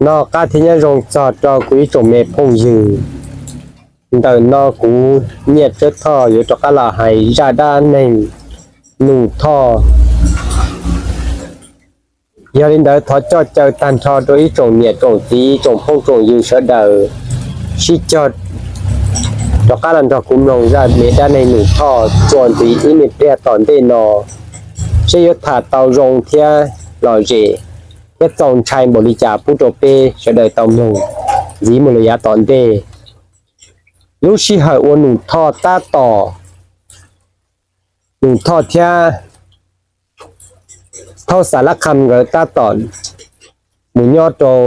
Noj qab thiab nyob zoo txog rau kuv ib tsoom me phooj ywg. Ntawm no kuv Nyiaj Tsawb Thoj yuav rov qab los hais zaj dab neeg Nus Thoj. Yog li ntawd thov coj caw tag nrho rau ib tsoom niam tsoom txiv tsoom phooj tsoom ywg sawv daws sib cog rov qab los nrog kuv mloog zaj me dab neeg Nus Thoj txuas ntxiv ib me pliag tom ntej no, seb yuav tham tau zoo thiab lom zem thiab txaus ntshai npaum li cas pub rau peb sawv daws tau mloog ntxiv mus lawm yav tom ntej. Lub sij hawm uas Nus Thoj tab tom, Nus Thoj thiab Thaub Xav Lab Kham nkawd tab tom mus nyob rau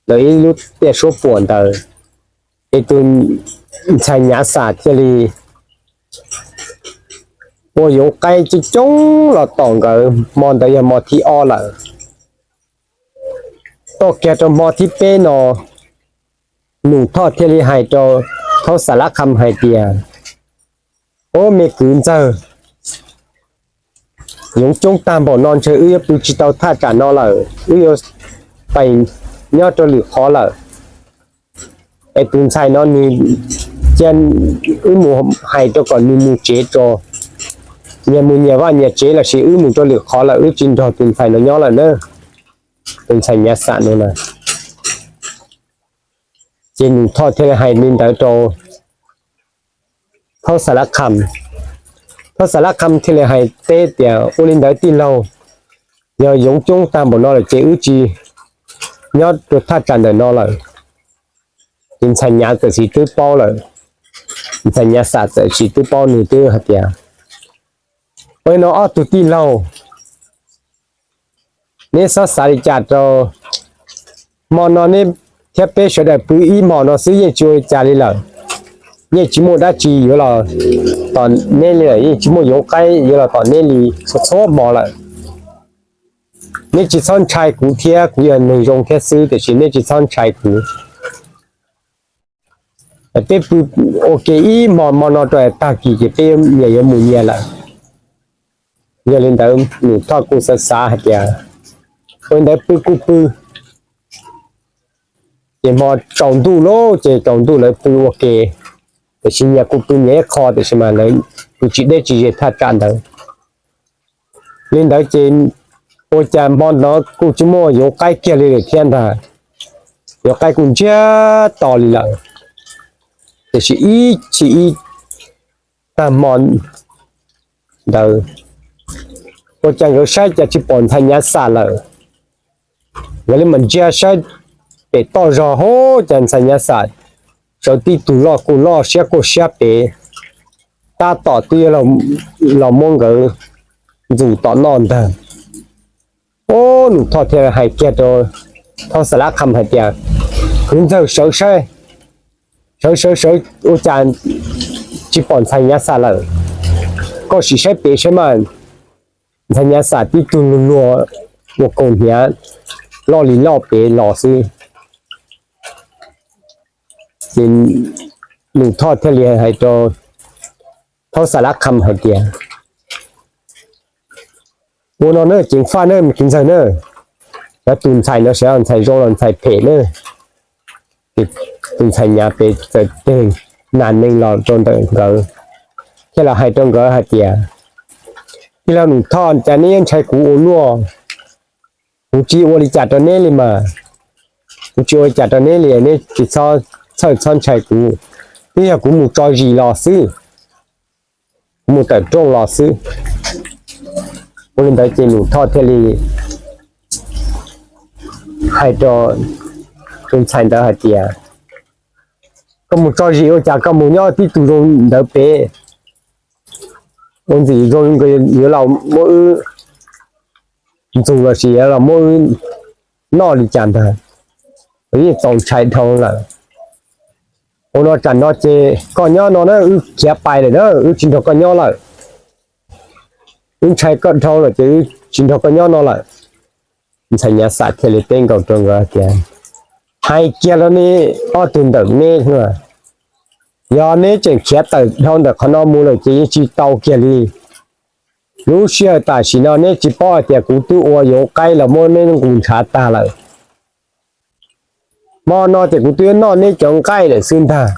lawv ib lub tiaj suab puam ntawd, es tus ntxhais Nyav Xam thiaj li ua yoov qaib coob coob los tom nkawd. Hmo ntawd yog hmo thib ob lawm. Toj kiag rau hmo thib peb no, Nus Thoj thiaj li hais rau Thaub Xav Lab Kham hais tias, Au me kwv ntxawg, yoov coob tag npaum no ntshe wb yuav pw tsis tau thaj tsam no lawm, wb yuav pais nyob rau lwm qhov lawm. Es tus ntxhais no nws, cia wb mus hais rau kom nws mus tsev tso, nyias mus nyias vaj nyias tsev lossis wb mus rau lwm qhov lawm, wb tsis nrog tus ntxhais no nyob lawm na. Tus ntxhais Nyav Xam no na. Ces Nus Thoj thiaj li hais li ntawd rau Thaub Xav Lab Kham. Thaub Xav Lab Kham thiaj li hais teb tias, Ua li ntawd tij laug, yog yoov coob tag npaum no lawm ces wb tsis nyob rau thaj tsam ntawm no lawm. Ces ntxhais Nyav txawm tsis twb paub lawm, ntxhais Nyav Xam txawm tsis twb paub, nws twb hais tias, Ua li no ob tug tij laug, neb txhob xav li cas rau, hmo no neb thiab peb sawv daws pw ib hmos no xwb yeej tsis ua li cas li lawm. Yeej tsis muaj dab tsi yuav los tom neb li lawm, yeej tsis muaj yoov qaib yuav los tom neb li txhua txhua hmo lawm. Neb tsis txhob ntshai kuv thiab, kuv yog neeg zoo thiab xwb, tiam sis neb tsis txhob ntshai kuv. Peb pw ua ke ib hmo, hmo no rau tag kis ces peb nyias yuav mus nyias lawm. Yog li ntawd Nus Thoj kuj xav xav hais tias, Ua li ntawd pw kuj pw. Ces hmo tsaus ntuj lauj, ces tsaus ntuj lawv pw ua ke, tiam sis nyias kuj pw nyias ib qho, tiam sis mas lawv pw tsis deb tsis ze thaj tsam ntawd. Li ntawd ces ua cas hmo no kuj tsis muaj yoov qaib kiag li lawm thiab ntag. Yoov qaib kuj ntsiag to li lawm, tiam sis ib chim ib tag hmo ntawd ua cas nkawd saib cas tsis pom ntxhais Nyav Xam lawm. Nkawd li mam ntsia saib pem toj zog, hov, cas ntxhais Nyav Xam sawv tib tug loj kuj loj siab kuj siab pem, tab tom twb yuav los muab nkawd ntxus tom noj ntag. Ub, Nus Thoj thiaj hais kiag rau Thaub Xav Lab Kham hais tias, Kwv ntxawg, sawv saib, sawv sawv sawv, ua cas tsis pom ntxhais Nyav Xam lawm. Koj sim saib pem saib mas, ntxhais Nyav Xam tib tug luag luag ua kaus hniav loj li loj pem los xwb. Ces Nus Thoj thiaj li hais rau Thaub Xav Lab Kham hais tias, Ua no na, ceev faj na kwv ntxawg na, lawv tus ntxhais no xyov ntxhais zoo los ntxhais phem na. Ces tus ntxhais Nyav pem txawm teg nas nees los rau ntawm nkawd, thiab los hais rau nkawd hais tias, Tij laug Nus Thoj, cas neb yeej ntshai kuv ua luaj? Kuv tsis ua li cas rau neb li mas. Kuv tsis ua li cas rau neb li, neb tsis txhob txhawj txhob ntshai kuv. Twb yog kuv mus tso zis los xwb, kuv mus tawm rooj los xwb. Ua li ntawd ces Nus Thoj thiaj li hais rau tus ntxhais ntawd hais tias, Koj mus tso zis ua cas koj mus nyob tib tug zoo ntawd pem? Ua ntxim zoo nkawd yuav los muab wb ntxug lossis yuav los muab wb noj li cas ntag. Kuv yeej txaus ntshai dhau lawm. Ua no tsam no ces koj nyob no na, wb khiav pais lawm na, wb tsis nrog koj nyob lawm. Wb ntshai koj dhau lawm ces wb tsis nrog koj nyob no lawm. Ntxhais Nyav Xam thiaj li teb nkaus rau nkawd tias, Hais kiag los ne, ob tug ntawm neb, yog neb tseem khiav tawm dhau ntawm qhov no mus lawm ces yeej tsis tau kiag li. Lub sij hawm tam sim no neb tsis paub hais tias kuv twb ua yoov qaib los muab neb nqus ntshav tag lawm. Hmo no ces kuv twb noj neb cov nqaij lawm xwb ntag.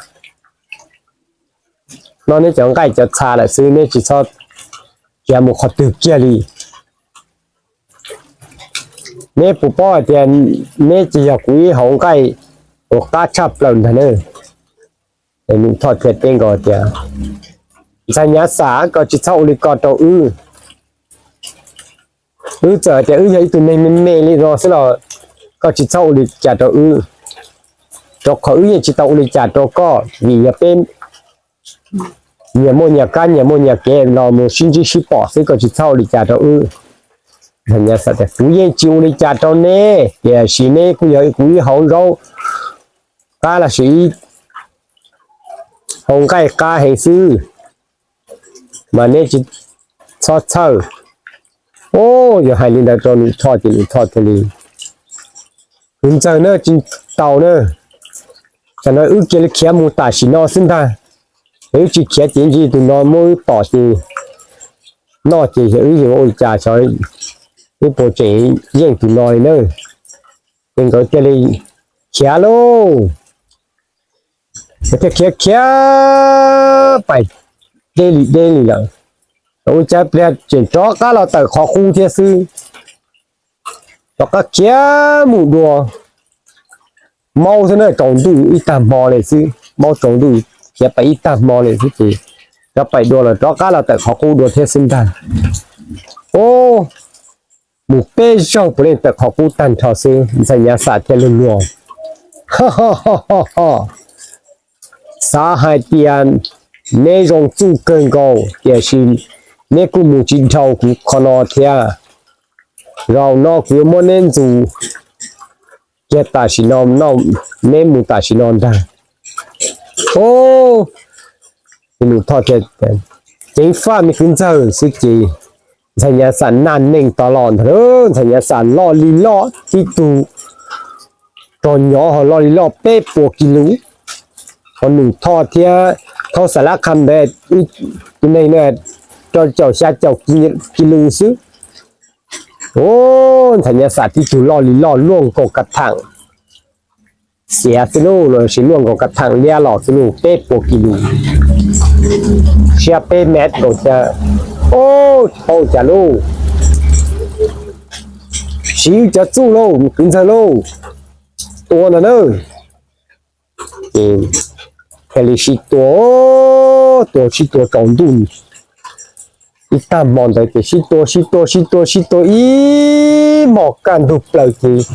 Noj neb cov nqaij cov txha lawm xwb, neb tsis txhob khiav mus qhov twg kiag li. Neb puas paub hais tias neb ces yog kuv ib hauv nqaij uas qab tshaj plaws ntag na. Nws Thoj thiaj teb nkaus tias, Ntxhais Nyav Xam, koj tsis txhob ua li ko rau wb. Wb txawm tias wb yog ib tug neeg me me li no xwb los koj tsis txhob ua li cas rau wb, rau qhov wb yeej tsis tau ua li cas rau koj, vim yog peb nyias muaj nyias kab nyias muaj nyias kev los mus sib ntsib sib pom xwb, koj tsis txhob ua li cas rau wb. Ntxhais Nyav Xam tias, Kuv yeej tsis ua li cas rau neb, tiam sis neb kuj yog kuv ib hauv zaub qab los sis ib hauv nqaij qab heev xwb, mas neb tsis txhob txhawj. Os, yog hais li ntawd rau Nws Thoj ces Nws Thoj thiaj li, Kwv ntxawg na, tsis tau na, tam no wb cia li khiav mus tam sim no xwb ntag. Yog wb tsis khiav ces ntshe tus no muab wb tom ces noj ces yog wb yuav ua li cas xyov, wb puas tseem yeej tus no li na. Ces nkawd thiaj li khiav lauj. Nkawd thiaj khiav khiav pais deb li deb li lawm, ua cas pliag tseem rov qab los tawm qhov qub thiab xwb. Rov qab khiav mus dua, maub xwb na, tsaus ntuj ib tag hmo li xwb, maub tsaus ntuj, khiav pais ib tag hmo li xwb ces rov pais dua los rov qab los tawm qhov qub dua thiab xwb ntag. Os, mus peb zaug puav leej tawm qhov qub tag nrho xwb, Ntxhais Nyav Xam thiaj luag luag, Xav hais tias neb zoo txuj kawg nkaus, tiam sis neb kuj mus tsis dhau kuv qhov no thiab. Zaum no kuv yuav muab neb ntxus kiag tam sim no, neb mus tam sim no ntag. Os, Nws Thoj thiaj, Ceev faj me kwv ntxawg xwb ces Ntxhais Nyav Xam nag neeg tod los ntag lauj. Ntxhais Nyav Xam loj li loj tib tug rog nyov ho loj li loj peb puas kis lus. Ho Nws Thoj thiab Thaub Xav Lab Qha ntawd tus neeg rau caum xya caum kis lus xwb. Os, Ntxhais Nyav Xam tib tug loj li loj luaj nkaus ka tham xiav xwb lauj, los sis luaj nkaus ka tham liab los xwb lauj, peb puas kis lus, siab peb mev kaum xya. Os, tsis paub cas lauj. Siv wb cov txuj lauj, kwv ntxawg lauj, tua ntag na. Ces thiaj li sib tua, tua sib tua tsaus ntuj. Ib tag hmo ntawd ces sib tua sib tua sib tua sib tua ib hmos kaj ntug plaws ces,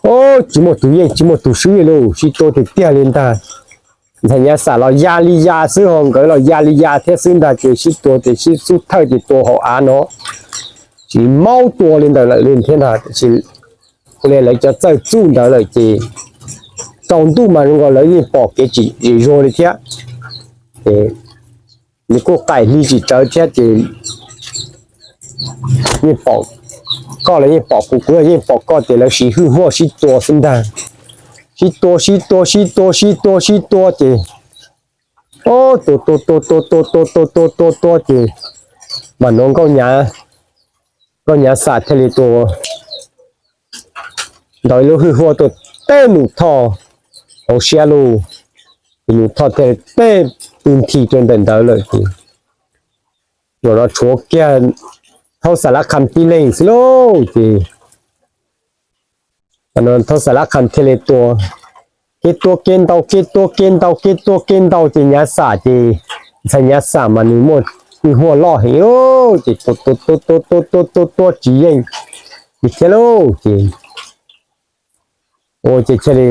os, tsis muaj tus yeej tsis muaj tus swb li lauj, sib tua tiag tiag li ntag. Ntxhais Nyav Xam los ya li ya xwb, ho nkawd los ya li ya thiab xwb ntag, ces sib tua ces sib xub thawj ces tua hauv av no, tsis maub tua li ntawd lawm li thiab ntag. Tiam sis ua li lawv cov txawj txuj ntawd lawm ces tsaus ntuj mas zoo nkaus lawv yeej pom kev tsis zim zuag li thiab. Ces nws kuj qaim hli tsis tsawv thiab ces yeej pom koj los yeej pom kuv, kuv los yeej pom koj, ces lawv siv hwj huaj sib tua xwb ntag. Sib tua sib tua sib tua sib tua sib tua ces, os, tua tua tua tua tua tua tua tua tua tua ces mam hnov Nkauj Nyav, Nkauj Nyav Xam thiaj li tua ntawd lub hwj huaj tuaj teb Nus Thoj hauv siab lauj. Ces Nus Thoj thiaj teb tw nthi rau ntawm ntawd lawm ces, zaum no tshuav kiag Thaub Xav Lab Qha tib leeg xwb lauj. Ces Thaub Xav Lab Qha thiaj li tua, kev tua kev ntaus kev tua kev ntaus kev tua kev ntaus ces Nyav Xam ces, ntxhais Nyav Xam mas nws muaj hwj huaj loj heev lauj, ces tua tua tua tua tua tua tua tua tsis yeej li thiab lauj. Ces ua ces thiaj li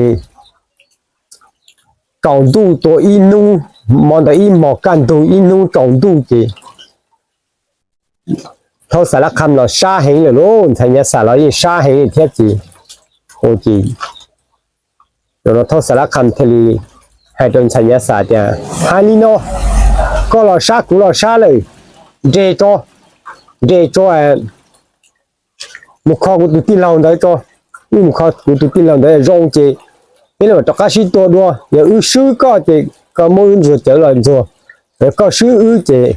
tsaus ntuj tua ib hnub, hmo ntawd ib hmos kaj ntug ib hnub tsaus ntuj ces Thaub Xav Lab Qha los sab heev lawm lauj, ntxhais Nyav Xam los yeej sab heev li thiab ces, ua ces zaum no Thaub Xav Lab Qha thiaj li hais rau ntxhais Nyav Xam tias, hais li no, koj los sab kuv los sab lawm, nres tso, nres tso mus kho kuv tus tij laug ntawd tso, wb mus kho kuv tus tij laug ntawd zoo ces peb mam rov qab sib tua dua, yog wb swb koj ces koj muab wb ntxuag cawv los ntxuag, yog koj swb wb ces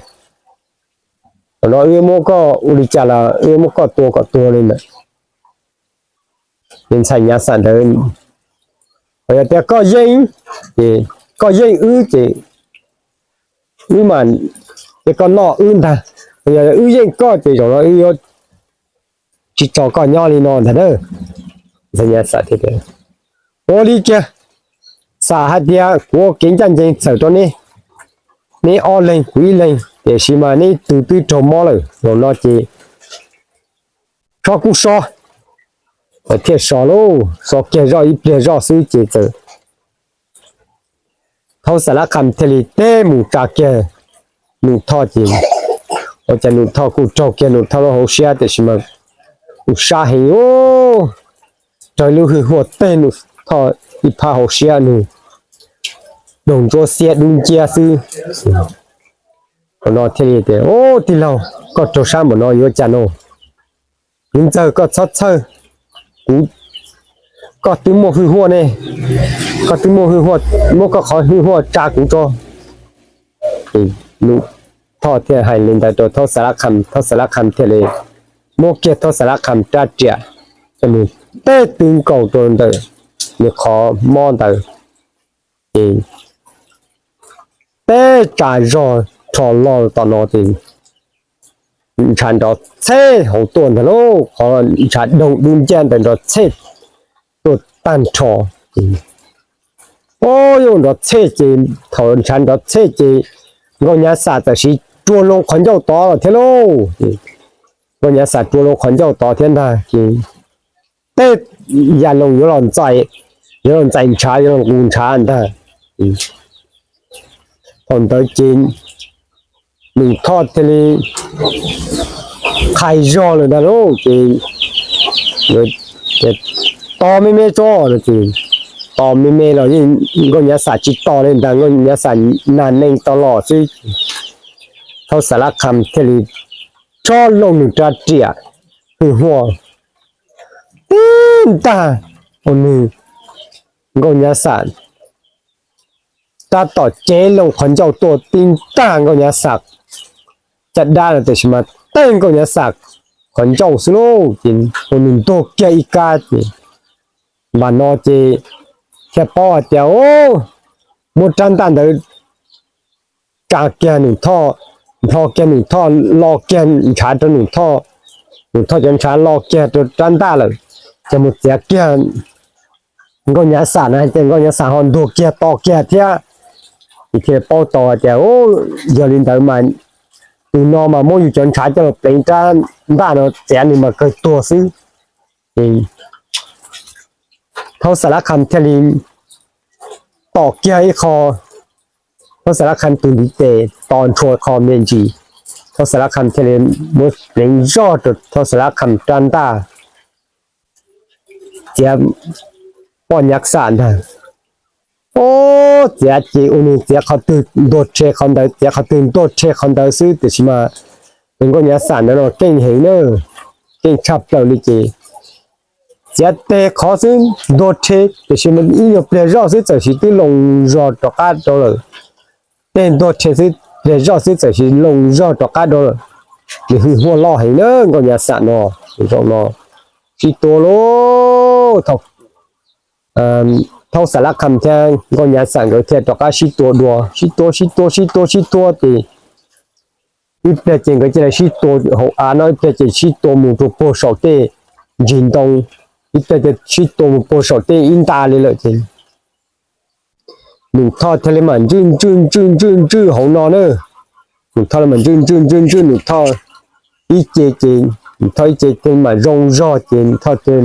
thaum no wb muab koj ua li cas los wb muab koj tua kom tuag li ntawd. Ces ntxhais Nyav Xam ntawd Yog tias koj yeej, ces koj yeej wb ces wb mas, ces koj noj wb ntag. Yog wb yeej koj ces zaum no wb yuav tsis tso koj nyob li no ntag na. Ua li kiag, xam hais tias kuv ua kev ncaj ncees txawm rau neb, neb ob leeg kuv ib leeg, tiam sis mas neb ib tug twb raug mob lawm, zaum no ces so kuj so. Thiaj so lauj, so kiag zoj ib pliag zoj xwb ces txawm Thaub Xav Lab Qham thiaj li teb mus tsa kiag Num Thoj ces, ua cas Num Thoj kuj raug kiag Num Thoj lub hauv siab tiam sis mas kuj sab heev, raug lub hwj huaj teg Num Thoj ib phab hauv siab nws doog ntsuab xiab dub nciab xwb. Thaum no thiaj li tias, Ub, tij laug, koj raug sab npaum no yuav cas no? Kuv ntxawg koj txhob txhawj, kuv, koj twb muaj hwj huaj ne, koj twb muaj hwj huaj, muab koj qhov hwj huaj tsa kuv tso. Num Thoj thiaj hais li ntawd rau Thaub Xav Lab Qham, Thaub Xav Lab Qham thiaj li muab kiag Thaub Xav Lab Qham rab riam coj mus teb tw nkaus rau ntawm nws qhov mob ntawd, ces teb tsa zog rho loj tom no ces ntshav nrov txhej hauv tuaj ntag lauj, qhov ntshav doog dub nciab ntawd nrov txhej tuaj tag nrho. Ub, yuav nrov txhej ces, thaum ntshav nrov txhej ces Nkauj Nyav Xam txawm siv rua loo qhov ncauj tod lawm thiab lauj. Nkauj Nyav Xam rua loo qhov ncauj tod thiab ntag ces teb ya loo yuav los ntxais, yuav los ntxais ntshav, yuav los nqus ntshav ntag. Thaum ntawd ces Num Thoj thiaj li qhais zog lawm ntag lauj, ces tos me me tso no ces tos me me los yeej Nkauj Nyav Xam tsis tos li ntag, Nkauj Nyav Xam nag nees tau los xwb. Thaub Xav Lab Qham thiaj li rho loo nws rab riam hwj huaj tib ntag, ua nws Nkauj Nyav Xam tab tom cev loo qhov ncauj tuaj tib ntag Nkauj Nyav Xam caj dab no tiam sis mas teb Nkauj Nyav Xam qhov ncauj xwb lauj, ces ua nws ntuag kiag ib kab ces npam no ces thiaj paub hais tias, Ub, muab rab ntaj ntawd tsa kiag Num Thoj, nplho kiag Num Thoj, lo kiag ntshav rau Num Thoj, Num Thoj cov ntshav lo kiag rau rab ntaj lawm, ces mus txiav kiag Nkauj Nyav Xam na ces Nkauj Nyav Xam ho ntuag kiag to kiag thiab. Ces thiaj paub tau hais tias, Ub, yog li ntawd mas tus no mas muab yus cov ntshav coj los pleev rab ntaj no txiav nws mas kawg tuag xwb. Ces Thaub Xav Lab Qham thiaj li tom kiag ib qho, Thaub Xav Lab Qham tus ntiv tes to ntshua qho me ntsis, Thaub Xav Lab Qham thiaj li muab pleev zoj rau Thaub Xav Lab Qham rab ntaj, txiav poj Nyav Xam ntag. Ub, txiav ces ua nws txiav qhov twg ntuag rhe qhov ntawd, txiav qhov twg ntuag rhe qhov ntawd xwb tiam sis mas tus Nkauj Nyav Xam ntawd no keej heev na, keej tshaj plaws li ces txiav teg qhov xwb ntuag rhe tiam sis mas ib nyuag pliag zoj xwb txawm sis twb loo zog rov qab rau lawm. Teg ntuag rhe xwb, pliag zoj xwb txawm sis loo zog rov qab rau lawm. Nws hwj huaj loj heev na Nkauj Nyav Xam no. Zaum no sib tua lauj, Thaub Xav Lab Qham thiab Nkauj Nyav Xam nkawd thiaj rov qab sib tua dua, sib tua sib tua sib tua sib tua ces ib pliag ces nkawd cia li sib tua hauv av no, ib pliag ces sib tua mus rau puag saum tej ntsis ntoo, ib pliag ces sib tua mus puag saum tej ib nta li lawm ces Num Thoj thiaj li mam ntswj ntswj ntswj ntswj ntswj hauv no na. Num Thoj li mam ntswj ntswj ntswj ntswj Num Thoj ib ce ces, Num Thoj ib ce thiaj mam zoo zog ces Num Thoj thiaj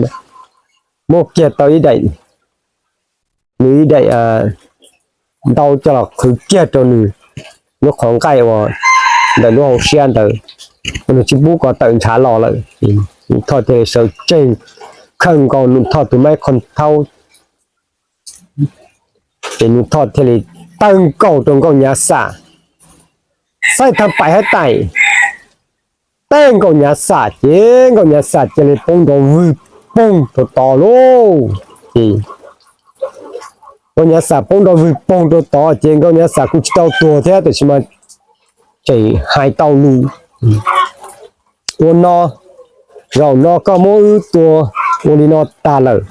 muab kiag tau ib daim, nws ib daim ntau coj los qhwv kiag rau nws lub qhov nqaij uas ntawm lub hauv siab ntawd, nws tsis pub kom tawm ntshav los lawm. Num Thoj thiaj li sawv tsees khawm nkaus Num Thoj tus maib qhov thaub ces Num Thoj thiaj li taw nkaus rau Nkauj Nyav Xam, xaib thaj paim hab taim, teb Nkauj Nyav Xam ces Nkauj Nyav Xam cia li poob nrov vwg poog rau tod lauj. Ces Nkauj Nyav Xam poob nrov vwg poog rau tod ces Nkauj Nyav Xam kuj tsis tau tuag thiab tiam sis mas tseem hais tau lus, Ua no, zaum no koj muab wb tua ua li no tag lawm,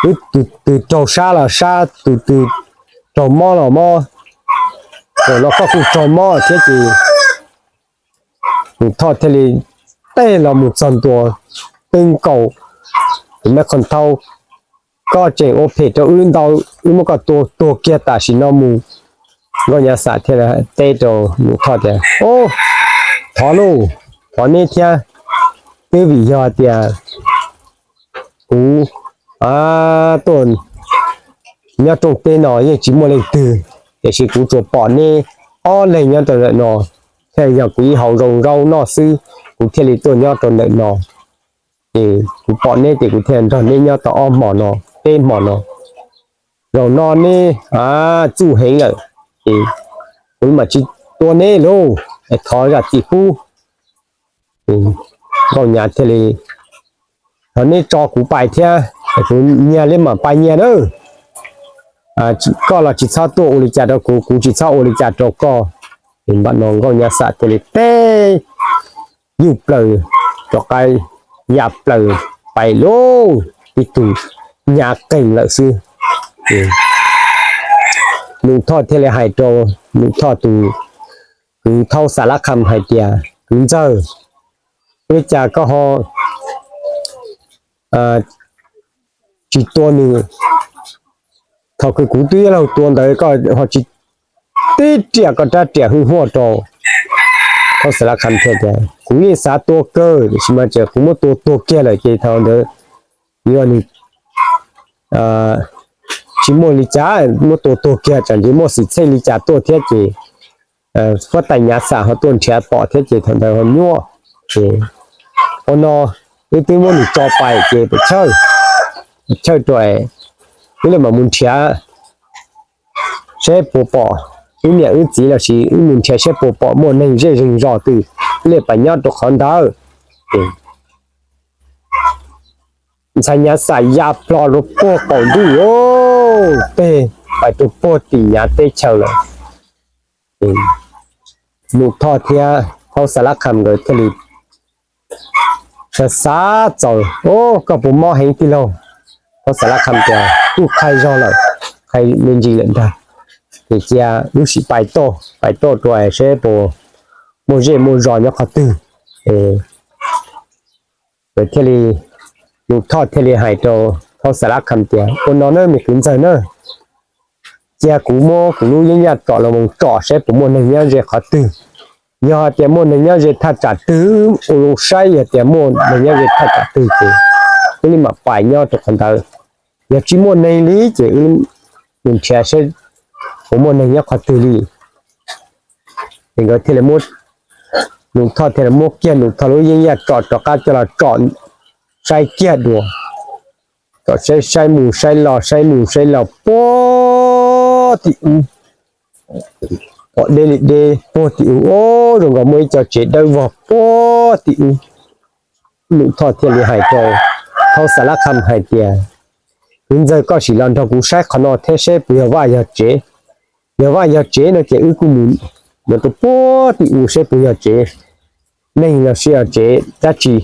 Wb tus twg raug sab los sab, tus twg raug mob los mob, zaum no koj kuj raug mob thiab ces Nus Thoj thiaj li teb los mus txog ntua, twb nkaus tus mab qhov nthau, koj tseem ua phem rau wb ntau, wb muab koj tua tuag kiag tam sim no mus. Nkauj Nyav Xam thiaj teb rau Nus Thoj tias, Thov lauj, thov neb thiab, twb vim yog tias kuv tuaj nyob rooj teb no yeej tsis muaj leej twg, tiam sis kuv tsuas pom neb ob leeg nyob rau ntawm no, thiaj yog kuv ib hauv zoo zaub noj xwb, kuv thiaj li tuaj nyob rau ntawm no. Ces kuv pom neb ces kuv thiaj nrog neb nyob tau ob hmo no, peb hmo no. Zaum no neb txuj heev lawm, ces kuv mam tsis tua neb lauj, thov zam txim pub. Nkauj Nyav thiaj li, Thov neb tso kuv pais thiab, kuv nyiag li mam pais nyiag nawb. Koj los tsis txhob tuaj ua li cas rau kuv, kuv tsis txhob ua li cas rau koj. Ces npam no Nkauj Nyav Xam thiaj li teb yuj plaws rov qab ya plaws pais lauj, tib tug nyav qees lawm xwb. Nus Thoj thiaj li hais rau Nus Thoj tus kwv Thaub Xav Lab Kham hais tias, Kwv ntxawg, ua li cas koj ho tsis tua nws? Thaum kws kuv twb yuav luag tua ntawd koj ho tsis tib riam koj rab riam hwj huaj rau. Thaub Xav Lab Kham thiaj tias, Kuv yeej xav tua kawg, tiam sis mas kuv muab tua tuag kiag lawm ces thaum ntawd yog nws tsis muaj li cas, muab tua tuag kiag tsam ntshe muaj xwm txheej li cas tuaj thiab ces huab tais Nyav Xam ho tuaj nrhiav pom thiab ces thaum ntawd ho nyuaj. Ces ua no wb twb muab nws tso pais ces pem chawj, chawj rau es wb li mam mus nrhiav saib puas pom wb niam wb txiv lossis wb mus nrhiav saib puas pom muaj neeg zej zeeg zos twg, wb li pais nyob rau qhov ntawd. Ntxhais Nyav Xam ya plho rau puag qaum ntuj, teg pais rau puag tim Nyav teb chaws lawm. Nus Thoj thiab Thaub Xav Lab Kham nkawd thiaj li xav xav txaus, Koj puas mob heev tij laug? Thaub Xav Lab Kham tias, Kuj qhia zog lawm, qhia me ntsis lawm ntag. Ces cia wb sim pais toj, pais toj rau seb puas muaj zej muaj zos nyob qhov twg. Nkawd thiaj li, Nus Thoj thiaj li hais rau Thaub Xav Lab Kham tias, Ua no na me kwv ntxawg na, cia kuv muab kuv lub yeeb yaj tsom los mus tsom saib puas muaj neeg nyob ze qhov twg. Yog hais tias muaj neeg nyob ze thaj tsam twg, ua zoo saib, yog tias muaj neeg nyob ze thaj tsam twg ces wb li mam pais nyob rau qhov ntawd. Yog tsis muaj neeg li ces wb mus nrhiav saib puas muaj neeg nyob qhov twg li. Ces nkawd thiaj li muab, Nus Thoj thiaj li muab kiag Nus Thoj lub yeeb yaj tsom rov qab coj los tsom saib kiag dua. Tsom saib, saib mus saib los, saib mus saib los puag tim ub, pom deb li deb puag tim ub, o, zoo nkaus muaj ib co tsev dawb vog puag tim ub. Nus Thoj thiaj li hais rau Thaub Xav Lab Kham hais tias, Kwv ntxawg, koj sim los nrog kuv saib qhov no thiab seb puas yog vaj yog tsev. Yog vaj yog tsev no ces wb kuj mus rau puag tim ub seb puas yog tsev neeg los sis yog tsev dab tsi.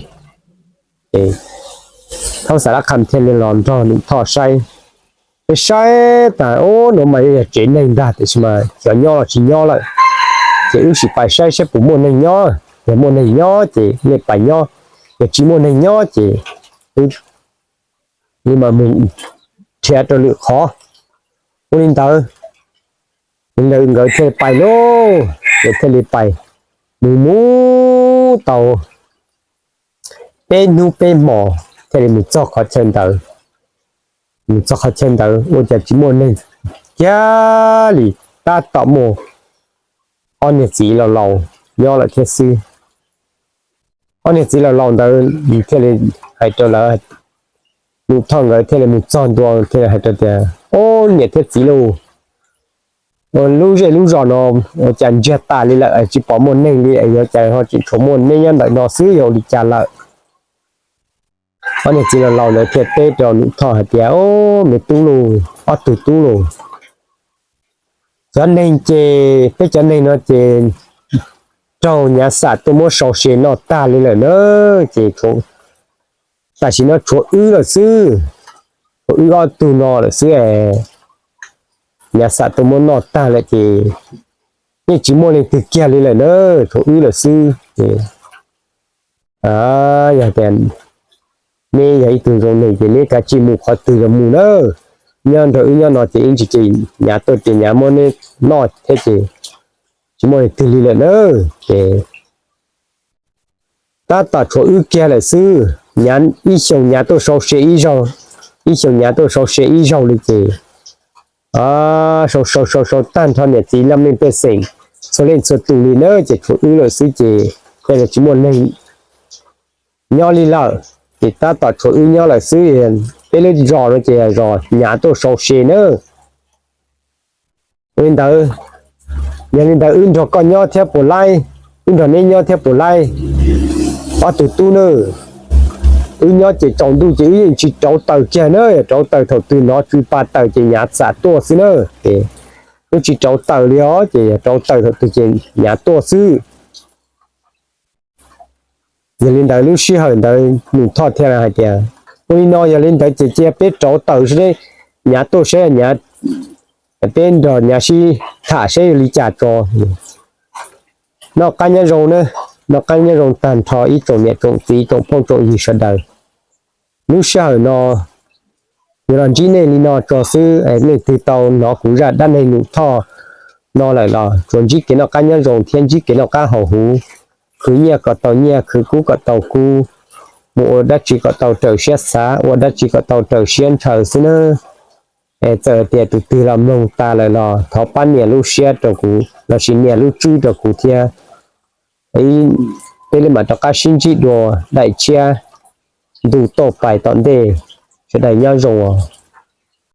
Thaub Xav Lab Kham thiaj li los nrog Nus Thoj saib. Peb saib tas, o, no mas yeej yog tsev neeg ntag, tiam sis mas xyov nyob los tsis nyob lawm. Ces wb sim pais saib saib puas muaj neeg nyob, yog muaj neeg nyob ces nej pais nyob, yog tsis muaj neeg nyob ces wb li mas mus nrhiav rau lwm qhov. Ua li ntawd, nkawd thiaj li pais lauj, nkawd thiaj li pais mus mus tau peb hnub peb hmos thiaj li mus txog qhov chaw ntawd. Mus txog qhov chaw ntawd ua cas tsis muaj neeg kiag li, tab tom muaj ob niag txiv laus laus nyob lawm thiab xwb. Ob niag txiv laus laus ntawd thiaj li hais rau lawv, Nus Thoj nkawd thiaj li mus txog ntua thiaj li hais rau tias, Ob niam thiab txiv lauj, lub zej lub zos no ua cas ntsiag tas li lawm, tsis pom muaj neeg li, yuav cas ho tseem tshuav muaj neb nyob ntawm no xwb, yog ua li cas lawm? Ob niag txiv laus laus ntawd thiaj teb rau Nus Thoj hais tias, Ob, me tub lauj, ob tug tub lauj, cov neeg ces peb cov neeg no ces raug Nyav Xam tuaj muab sau se noj tag li lawm na, ces tam sim no tshuav wb lawm xwb. tshuav wb ob tug no lawm xwb. Nyav xam tuaj muab noj tag lawm ces yeej tsis muaj leej twg kiag li lawm na, tshuav wb lawm xwb. Ces yog tias neb yog ib tug zoo neeg ces neb kav tsij mus qhov twg los mus na, nyob nrog wb nyob no ces ib ntsis ces nyav tuaj ces nyav muab neb noj thiab ces tsis muaj leej twg li lawm na. Ces tab tom tshuav wb kiag lawm xwb. Nyav ib xyoos nyav tuaj sau se ib zaug, ib xyoos nyav tuaj sau se ib zaug li ces sau sau sau sau tag nrho niam txiv leej pej xeem txhua leej txhua tus li na ces tshuav wb lawm xwb ces tej zaum tsis muaj neeg nyob li lawm. Ces tab tom tshuav wb nyob lawm xwb. Peb lub zos no ces zos nyav tuaj sau se na. Ua li ntawd, yog li ntawd wb nrog koj nyob thiab puas laib, wb nrog neb nyob thiab puas laib, ob tug tub na. Wb nyob ces tsaus ntuj ces wb yeej tsis rauv taws kiag na, rauv taws thaum twg hnov tsw pa taws ces nyav xam tuaj xwb na. Ces wb tsis rauv taws li os, ces yog rauv taws thaum twg ces nyav tuaj xwb. Yog li ntawd lub sij hawm ntawd Num Thoj thiaj hais tias, ua li no yog li ntawd ces cia peb rauv taws seb, nyav tuaj seb, nyav, peb nrog nyav sib tham seb yuav li cas tso. Noj qab nyob zoo na, noj qab nyob zoo tag nrho ib tsoom niam tsoom txiv tsoom phooj tsoom ywg sawv daws. Lub sij hawm no yuav los ntsib nej li no tso xwb. Leej twg tau hnov kuv zaj dab neeg Num Thoj no lawm los tsuas ntsib kev noj qab nyob zoo thiab ntsib kev noj qab haus huv, khwv nyiaj kom tau nyiaj, khwv kub kom tau kub, mus ua dab tsi kom tau raws siab xav, ua dab tsi kom tau raws siab ntshaw xwb nawb. Es txawm tias tus twg los mloog tas lawm los thov pab nias lub siab rau kuv lossis nias lub tswb rau kuv thiab. Peb mam rov qab sib ntsib dua daim tshiab ntu tuaj pais tom ntej. Sawv daws nyob zoo os.